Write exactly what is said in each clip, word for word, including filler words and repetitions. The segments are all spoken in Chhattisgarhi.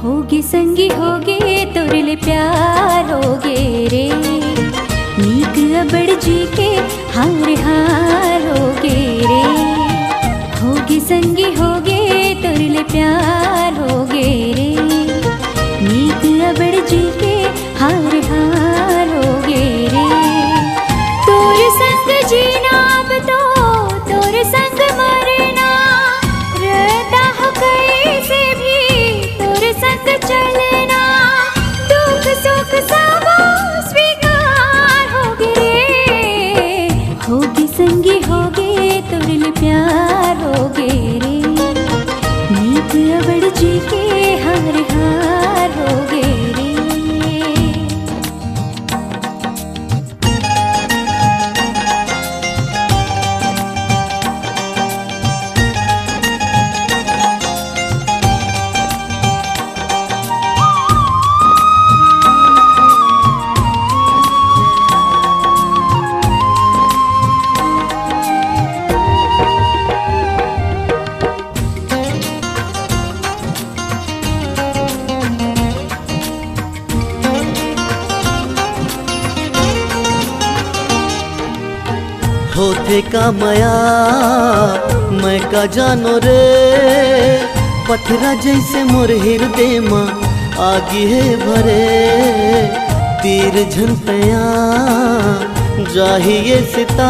होगे संगी होगे तोर ले प्यार होगे रे, नीक अबड़ जी के हार हार होगे रे। होगे संगी होगे तोर ले प्यार होगे रे, नीक अबड़ जी के हार हार होगे रे। तोर संग जीना अब तो, तोर संग मरना, रहता हो कैसे भी, तोर संग चलना, दुख सुख सब स्वीकार होगे रे। होगे संगी होगे तोर ले प्यार होगे रे, नीक अबड़ जी के हार हार होगे रे। होथे का मया, मैं का जानो रे, पथरा जैसे मोर हिरदे मा आगी हे भरे, तीर झन तया जाही ये सीता,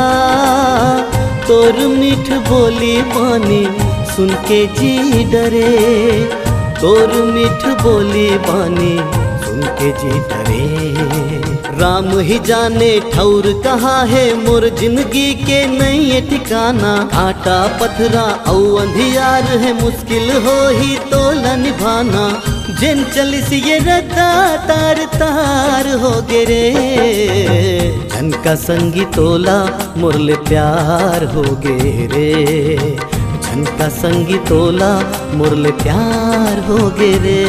तोर मीठ बोली बानी सुन के जी डरे, तोर मीठ बोली बानी सुन के जी डरे। राम ही जाने ठौर कहाँ हे, मोर जिंदगी के नई ठिकाना। कांटा पथरा अउ अंधियार हे, मुश्किल होही तोला निभाना। जेन चलिस ये रद्दा तार तार होगे रे। झन का संगी तोला मोर ले प्यार होगे रे। झन का संगी तोला मोर ले प्यार होगे रे।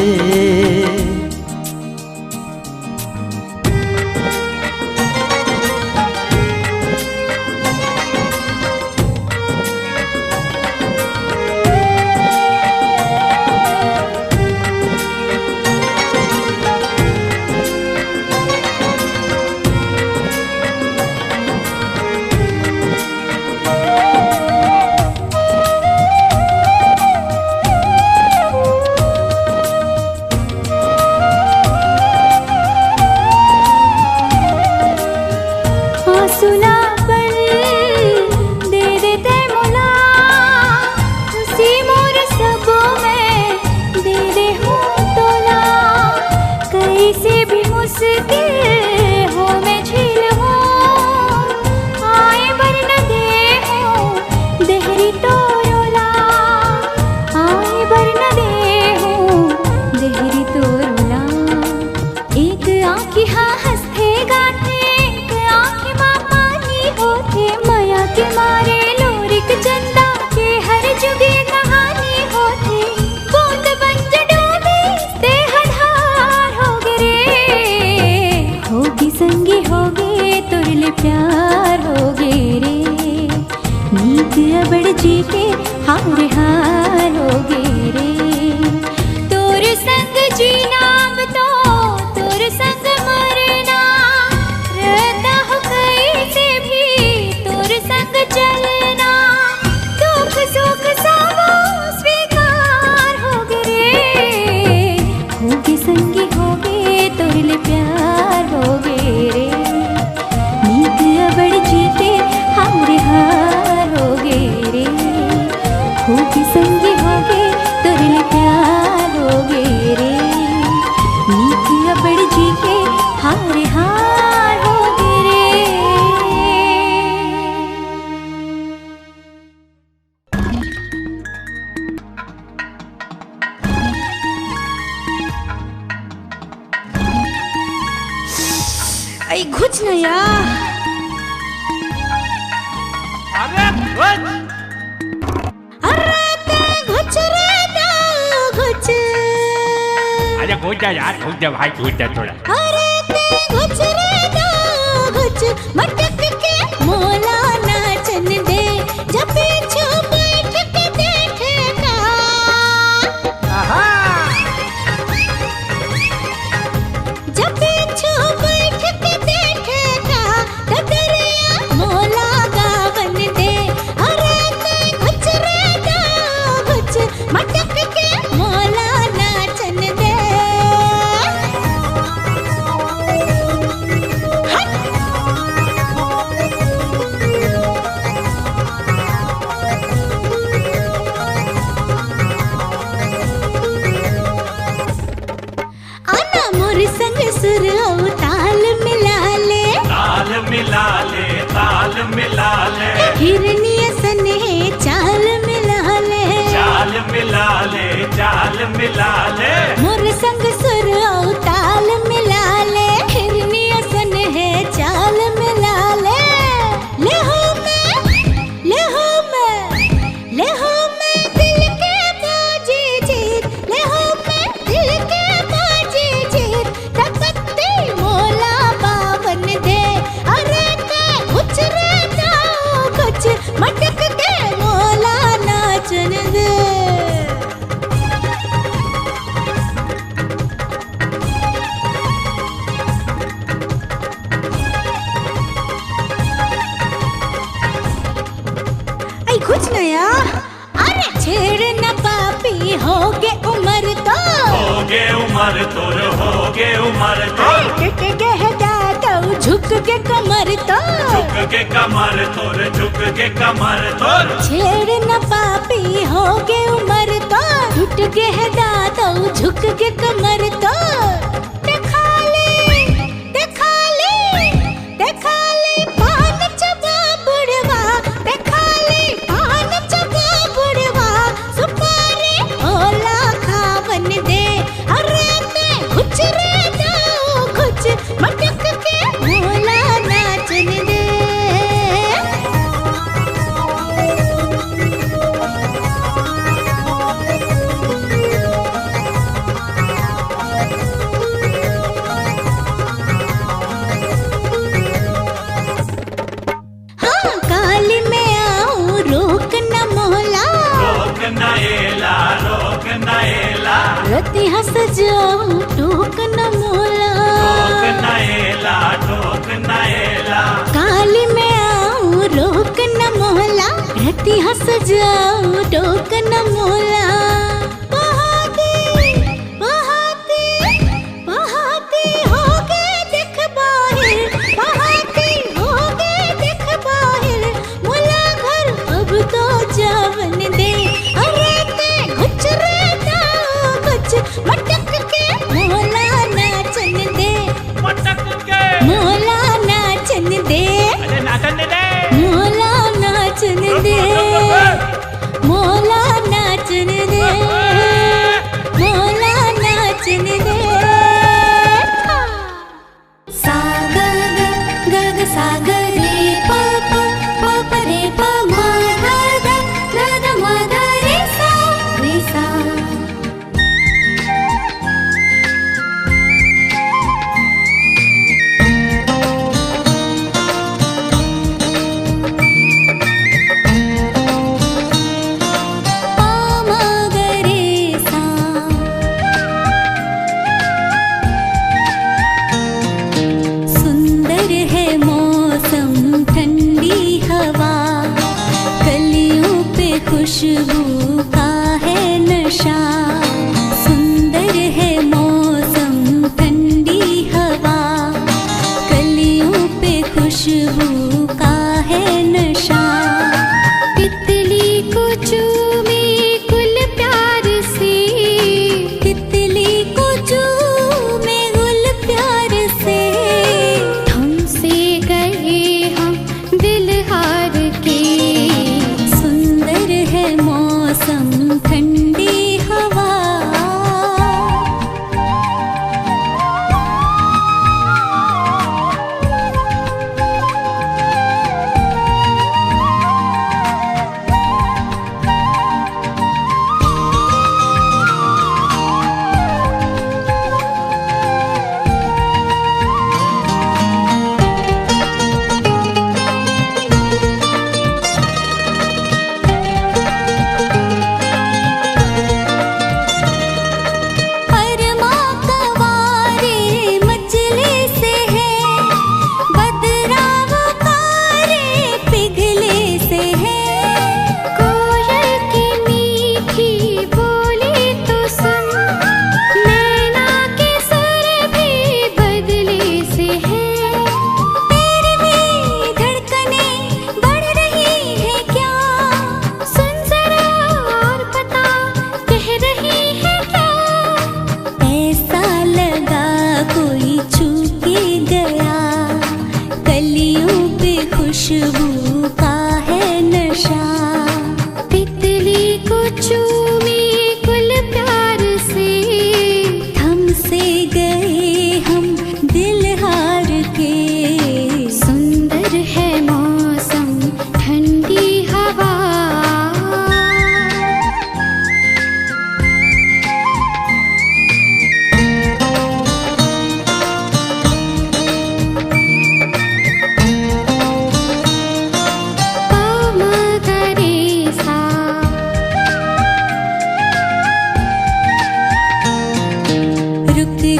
आंसू ला पल दे दे तै मोला, खुशी मोर सबो मैं दे दे हूँ तोला। कैसे भी मुश्किल हो मैं झेल हूँ, आए बर न दे हूँ देहरी तोरोला, आए बर न दे हूँ देहरी तोरोला। एक आँखी हा हंसथे गाथे, एक आँखी मा पानी होथे, मया के मारे लोरिक चंदा के हर जुगे कहानी होथे। बूंद बंज डोबे ते हधार होगे रे, होगे संगी होगे तोर ले प्यार होगे रे। नीक अबड़ जी के हार हार होगे रे। तोर संग जीना अब तो, तोर संग मरना, रहता हो कैसे भी तोर संग चलना। दुख सुख सब स्वीकार होगे रे। होगे संगी होगे तोर ले प्यार होगे रे। नीक अबड़ जी के हार हार होगे रे। होगे संगी होगे तोर ले प्यार होगे रे। नीक अबड़ जी के हार हार होगे रे। अई घुच न यार। अरे घुच। अरे ते घुच रे ते घुच। अरे घुच जा यार, घुच जा भाई, घुच जा थोड़ा। अरे ते घुच रे ते घुच, मटक के मोला नाचन दे, जब पीछू बैठ के देखे का। आहा। सुर अउ ताल मिला ले। ताल मिला ले, ताल मिला ले। हिरनी असन हे चाल मिला ले। चाल मिला ले, चाल मिला ले। मोर संग सुर अउ ताल मिला ले। हिरनी असन हे चाल मिला ले। ले हो मैं, ले हो मैं, ले हो मैं दिल के बाजी जीत, ले हो मैं दिल के बाजी जीत। तपत्ती मोला बावन दे, अरे ते कुछ रे जाओ कुछ, मटक के मोला नाचन दे। आई कुछ नया। अरे छेड़ न पापी, होगे उमर तोर। होगे उमर तोर, होगे उमर तोर। टूट गे हे दादा, झुक गे कमर तोर। झुक गे कमर तोर, झुक गे कमर तोर। छेड़ न पापी, होगे उमर तोर। टूट गे हे दादा, झुक गे कमर तोर। देखा ले, देखा ले, देखा ले, पान चबा बुढ़वा, देखा ले, पान चबा बुढ़वा, सुपारी ओला खावन दे, अरे ते कुछ रे जाओ कुछ, मटक के मोला नाचन दे। हाँ, काली मैं आऊं, रोक न मोला। रोक न एला, रोक न एला। रतिहा सजाऊं, टोक न मोला। टोक न एला, टोक न एला। काली मैं आऊं, रोक न मोला। रतिहा सजाऊं, टोक न मोला। पहाती, पहाती, पहाती होगे देख बाहिर, पहाती होगे देख बाहिर, मोला घर अब तो जावन दे। अरे ते घुच रे दाऊ घुच, मटक के मोला नाचन दे। मटक के। मोला नाचन दे। अरे नाचन दे रे। मोला नाचन दे। मोला नाचन दे।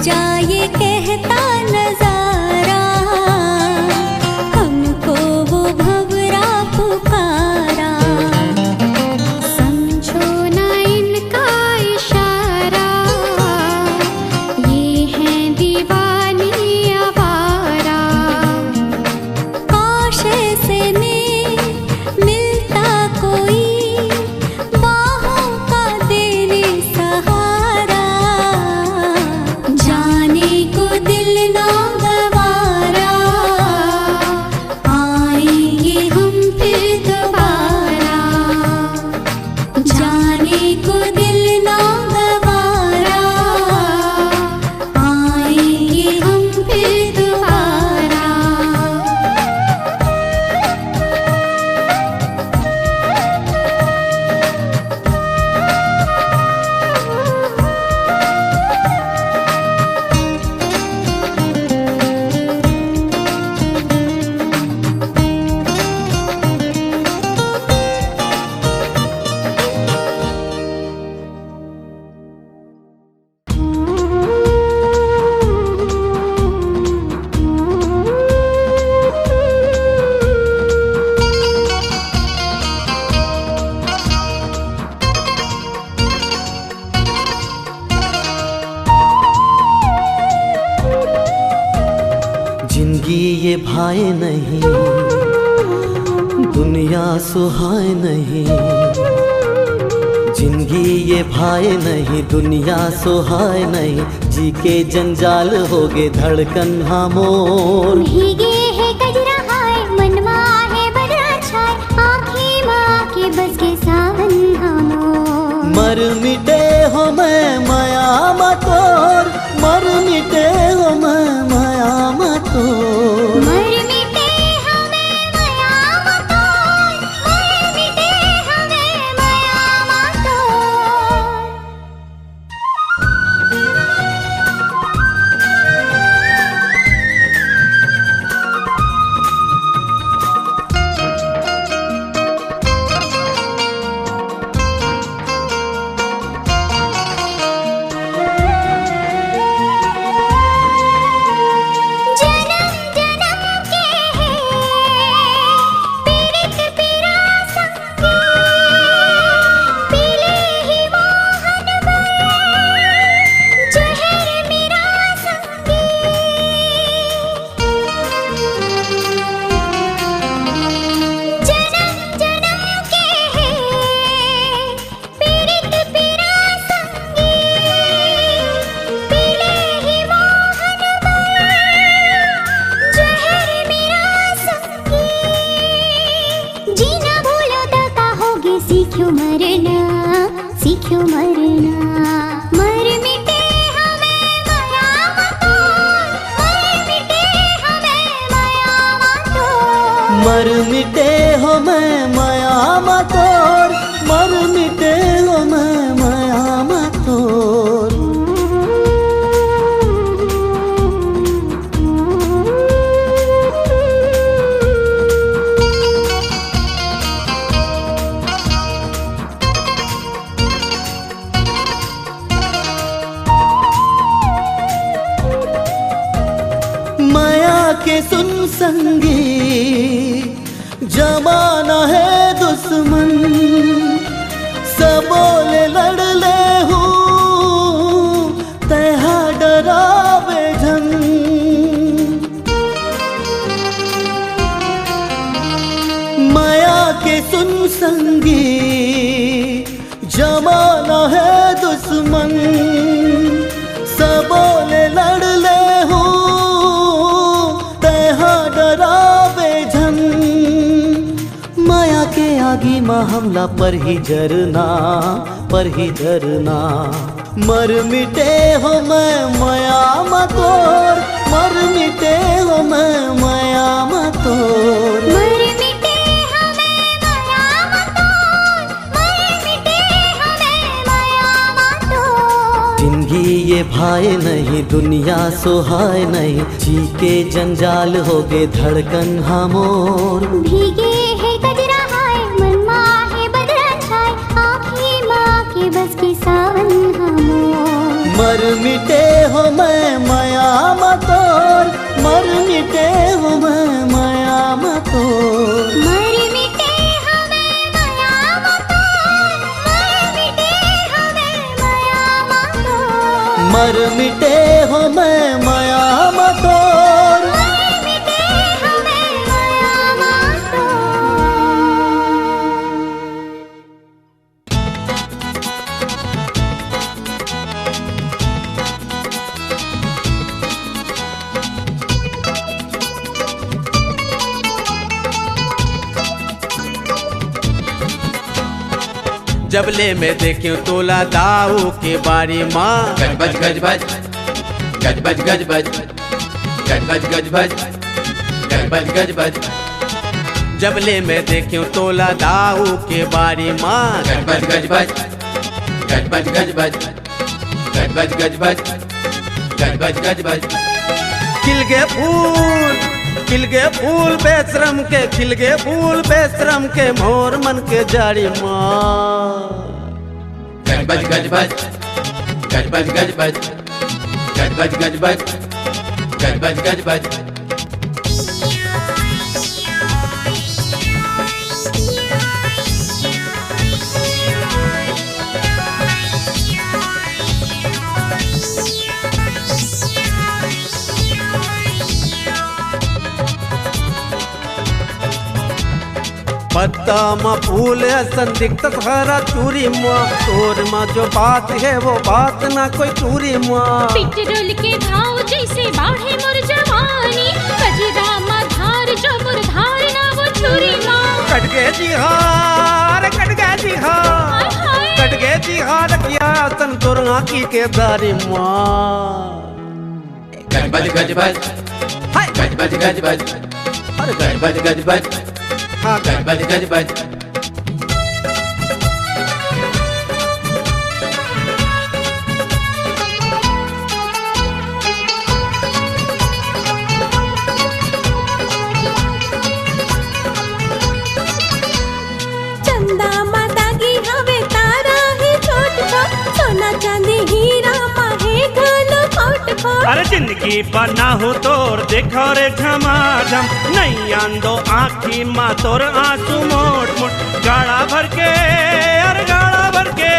ये कहता नजारा, हमको वो भंवरा पुकारा। समझो ना इनका इशारा, ये हैं दीवानी आवारा। काश ऐसे में मिलता कोई बाहों का देने सहारा। जाने को दिल ना गवारा, आएंगे हम फिर दोबारा। जाने को दिल ना गवारा, आएंगे हम फिर दोबारा। जिंदगी ये भाए नहीं, दुनिया सुहाए नहीं। जिंदगी ये भाए नहीं, दुनिया सुहाए नहीं। जी के जंजाल होगे धड़कन हा मोर। भीगे है कजरा हाय, मनमा है बदरा छाय, आँखी मा के बस के सावन हा मोर। मर मिटे हो मैं मया मा तोर, मर मिटे हो मैं मया मा तोर। मर मिटे हो मैं मया मा तोर, मर मिटे हो मैं मया मा तोर। जनम जनम के है पीरित पीरा संगी, पीले ही मोहन बर, जहर मेरा संगी। जनम जनम के है पीरित पीरा संगी, पीले ही मोहन बर, जहर मेरा संगी। जीना भूलो तो का होगे, सीख्यो मरना, सीख्यो मरना। मर मिटे हो मैं मया मा तोर, मर मिटे हो मैं मया मा तोर। मर मिटे हो मैं मया मा तोर, मर मिटे हो मैं मया मा तोर। मया के सुन संगी, जमाना है दुश्मन, सबो ले लड़ ले हूँ, तैहा डरावे झन। मया के सुन संगी, जमाना है दुश्मन, सबो ले लड़ ले हूँ, तैहा डरावे झन। मया के आगी मा हमला परही जरना, परही जरना। मर मिटे हो मैं मया मा तोर, मर मिटे हो मैं मया मा तोर। मर मिटे हो मैं मया मा तोर, मर मिटे हो मैं मया मा तोर। जिंदगी ये भाए नहीं, दुनिया सुहाए नहीं, जी के जंजाल होगे धड़कन हा मोर। भीगे है कजरा हाय, मनमा है बदरा छाय, आँखी मा के बस के सावन हा मोर। मर मिटे हो मैं मिटे हो मैं माया मा तोर। जब ले मैं देखेंव तोला दाऊ के बारी मा। गजबज गजबज, गजबज गजबज, गजबज गजबज, गजबज गजबज। जब ले मैं देखेंव तोला दाऊ के बारी मा। गजबज गजबज, गजबज गजबज, गजबज गजबज, गजबज गजबज। खिल गे फूल, खिल गे फूल बेसरम के, खिल गे फूल बेसरम के, मोर मन के जारी मा। गजबज गजबज, गजबज गजबज, गजबज गजबज, गजबज गजबज। पत्ता म फूल असन दिखतस हरा चूरी म, तोर म जो बात हे वो बात ना कोई टूरी म। पिटरोल के भाव जैसे बाढ़े मोर जवानी, कजरा म धार जो मोर धार ना वो चूरी म। कट गे जिहार, कट गे जिहार, हाय, हाय। कट गे जिहार किया असन तोर आँखी के दारी म। गजबज गजबज, हाय। गजबज गजबज, अरे गजबज गजबज, हाँ गजबज गजबज। चंदा मा दागी हवे तारा हे छोट छोट, सोना चांदी हीरा मा हे घलो खोट खोट। अरे जिंदगी बनाहूँ तोर देखो रे झमाझम, नइ आन दो आँखी मा तोर आँसू मोट मोट। गाड़ा भर के, अरे गाड़ा भर के,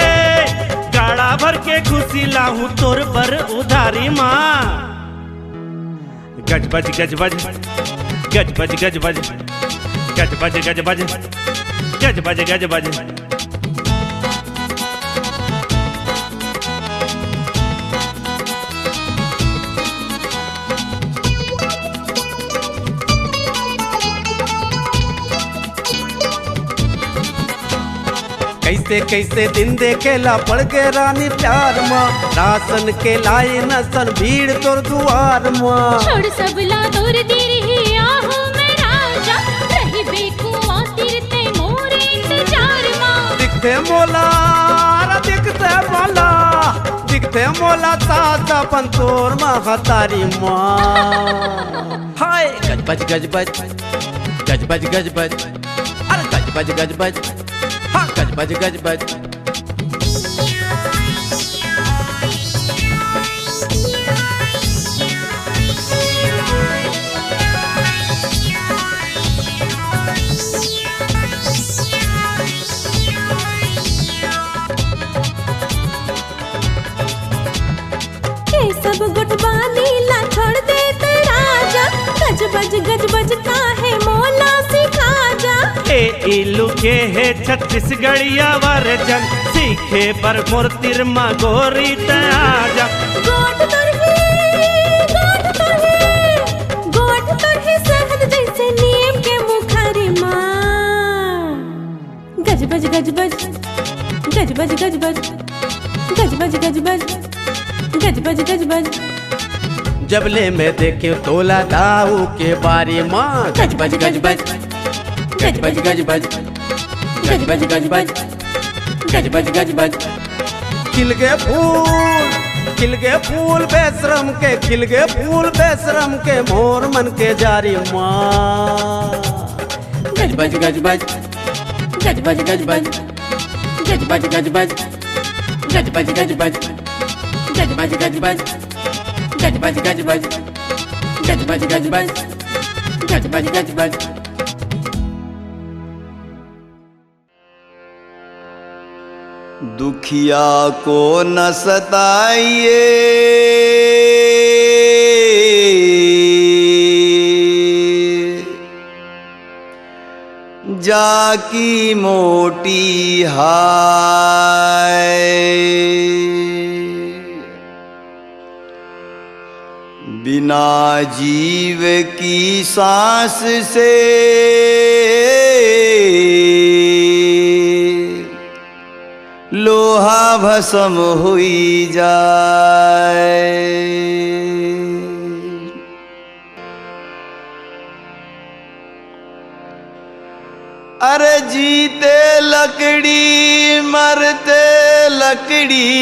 गाड़ा भर के खुशी लाहूँ तोर बर उधारी मा। गजबज गजबज, गजबज गजबज, गजबज गजबज, गजबज गजबज। कइसे कइसे दिन देखे ला पड़ गे रानी प्यार मा, राशन के लाइन असन भीड़ तोर दुआर मा। छोड़ सब ला तोर तीर ही आहूँ मैं राजा, रहिबे कुआँ तीर तैं मोर इंतजार मा। दिखथे मोला, अरे दिखथे मोला, दिखथे मोला सास अपन तोर महतारी मा। हाय गजबज गजबज, गजबज गजबज, अरे गजबज गजबज, हाँ गजबज गजबज। ये सब गुटबानी ला छोड़ दे तैं राजा, गजबज गजबज काहे मोला सिखा जा। ए इलू के हे छत्तीसगढ़िया वर्जन, सीखे बर मोर तीर मा गोरी तैं आ जा। गोठ तोर हे, गोठ तोर हे, गोठ तोर हे शहद जैसे नीम के मुखारी मा। गजबज गजबज, गजबज गजबज, गजबज गजबज, गजबज गजबज। जब ले मैं देखेंव तोला दाऊ के बारी मा। गजबज गजबज, गजबज गजबज, गजबज गजबज, गजबज गजबज। खिल गे फूल, खिल गे फूल बेसरम के, खिल गे फूल बेसरम के, मोर मन के जारी मा। गजबज गजबज, गजबज गजबज, गजबज गजबज, गजबज गजबज, गजबज गजबज, गजबज गजबज, गजबज गजबज, गजबज गजबज। दुखिया को न सताइए, जाकी मोटी हाय। बिना जीव की सांस से लोहा भस्म हुई जाए। अरे जीते लकड़ी, मरते लकड़ी,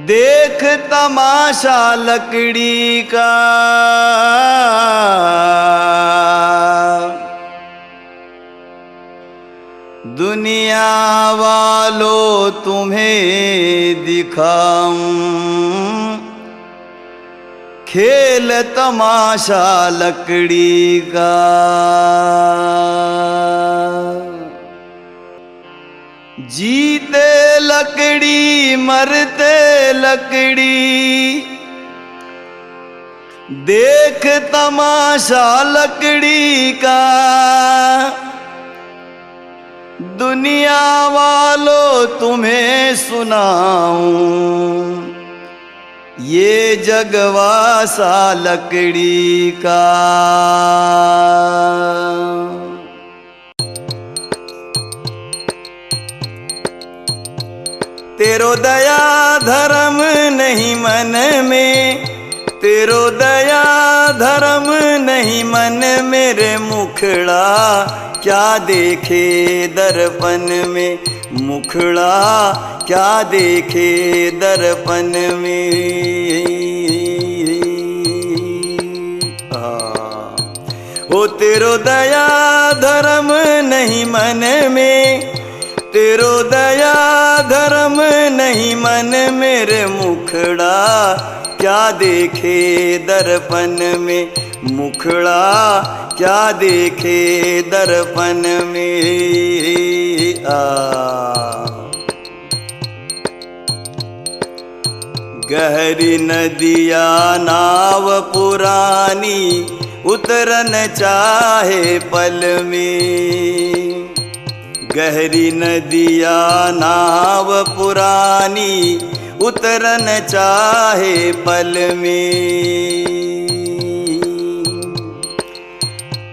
देख तमाशा लकड़ी का। दुनिया वालों, तुम्हें दिखाऊं खेल तमाशा लकड़ी का। जीते लकड़ी, मरते लकड़ी, देख तमाशा लकड़ी का। दुनिया वालों, तुम्हें सुनाऊं ये जगवासा लकड़ी का। तेरो दया धर्म नहीं मन में, तेरो दया धर्म नहीं मन में रे मुखड़ा, क्या देखे दर्पण में, मुखड़ा क्या देखे दर्पण में। आ, ओ तेरो दया धर्म नहीं मन में, तेरो दया धर्म नहीं मन में रे मुखड़ा, क्या देखे दर्पण में, मुखड़ा क्या देखे दर्पण में। आ, गहरी नदिया नाव पुरानी, उतरन चाहे पल में। गहरी नदिया नाव पुरानी, उतरन चाहे पल में।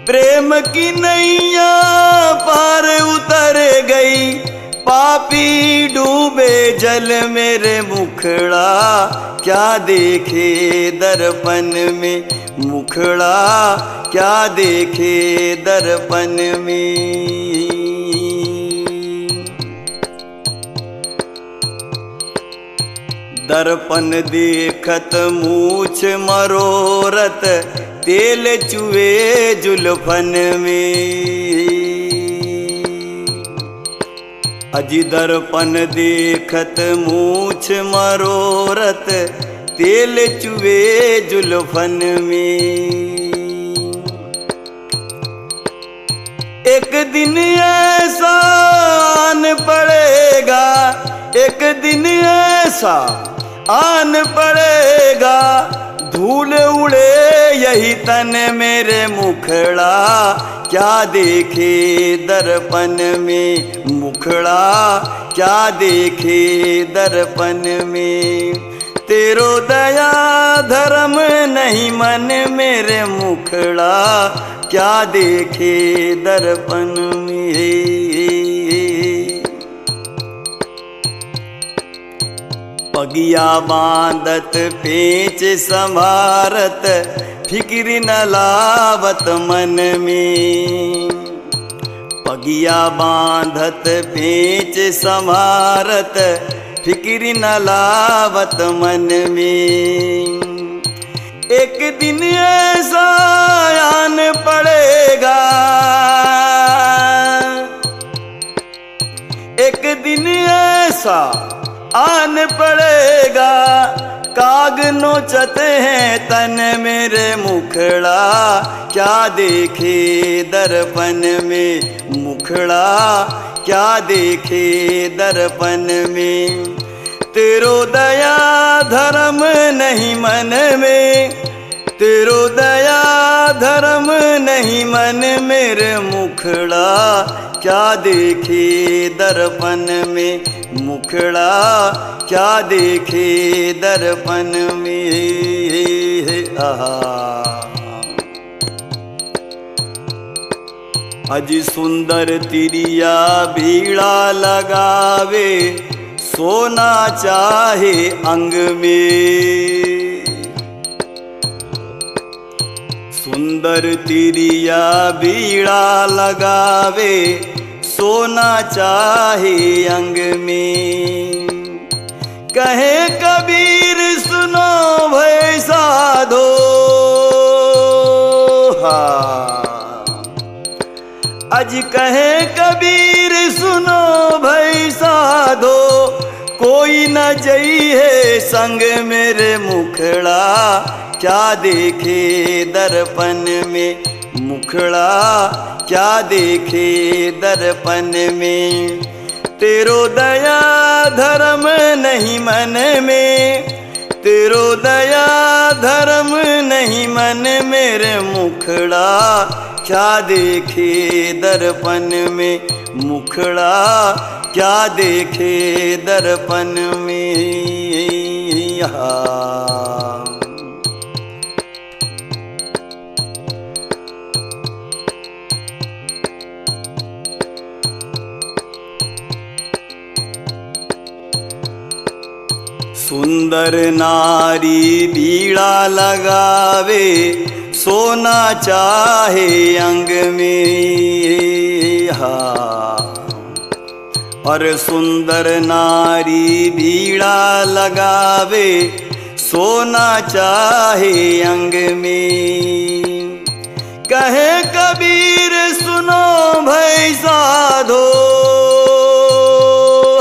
प्रेम की नैया पार उतर गई, पापी डूबे जल में रे मुखड़ा, क्या देखे दर्पण में, मुखड़ा क्या देखे दर्पण में। दर्पण देखत मूछ मरोरत, तेल चुए जुल्फन में। अजी दर्पण देखत मूछ मरोरत, तेल चुए जुल्फन में। एक दिन ऐसा आन पड़ेगा, एक दिन ऐसा आन पड़ेगा, धूल उड़े यही तन में रे मुखड़ा, क्या देखे दर्पण में, मुखड़ा क्या देखे दर्पण में। तेरो दया धर्म नहीं मन में रे मुखड़ा, क्या देखे दर्पण में। पगिया बांधत पेंच संभारत, फिकिर न लावत मन में। पगिया बांधत पेंच संभारत, फिकिर न लावत मन में। एक दिन ऐसा आन पड़ेगा, एक दिन ऐसा आन पड़ेगा, काग नोचत हैं तन में रे मुखड़ा, क्या देखे दर्पण में, मुखड़ा क्या देखे दर्पण में। तेरो दया धर्म नहीं मन में, तेरो दया धर्म नहीं मन मेरे मुखड़ा, क्या देखे दर्पण में मुखड़ा, क्या देखे दर्पण में। आहा। अजी सुंदर तिरिया बीड़ा लगावे, सोना चाहे अंग में। सुंदर तिरिया बीड़ा लगावे, सोना चाहे अंग में। कहे कबीर सुनो भई साधो, हाँ। अजी कहे कबीर सुनो भई साधो, कोई न जइहे संग मेरे मुखड़ा, क्या देखे दर्पण में मुखड़ा, क्या देखे दर्पण में। तेरो दया धर्म नहीं मन में, तेरो दया धर्म नहीं मन मेरे मुखड़ा, क्या देखे दर्पण में मुखड़ा, क्या देखे दर्पण में। आहा। सुंदर नारी बीड़ा लगावे, सोना चाहे अंग में। हाँ। और सुंदर नारी बीड़ा लगावे, सोना चाहे अंग में। कहे कबीर सुनो भई साधो,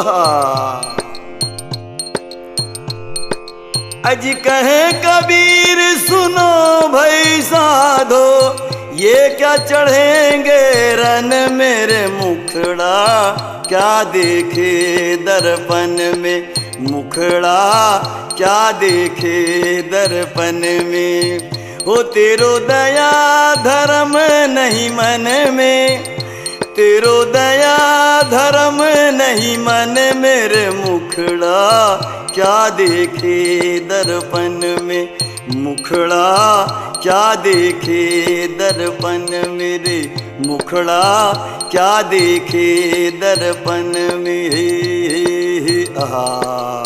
हाँ। अजी कहे कबीर सुनो भई साधो, ये क्या चढ़ेंगे रन मेरे मुखड़ा, क्या देखे दर्पण में मुखड़ा, क्या देखे दर्पण में। हो तेरो दया धर्म नहीं मन में, तेरो दया धर्म नहीं मन मेरे मुखड़ा, क्या देखे दर्पण में मुखड़ा, क्या देखे दर्पण मेरे मुखड़ा, क्या देखे दर्पण में। आहा।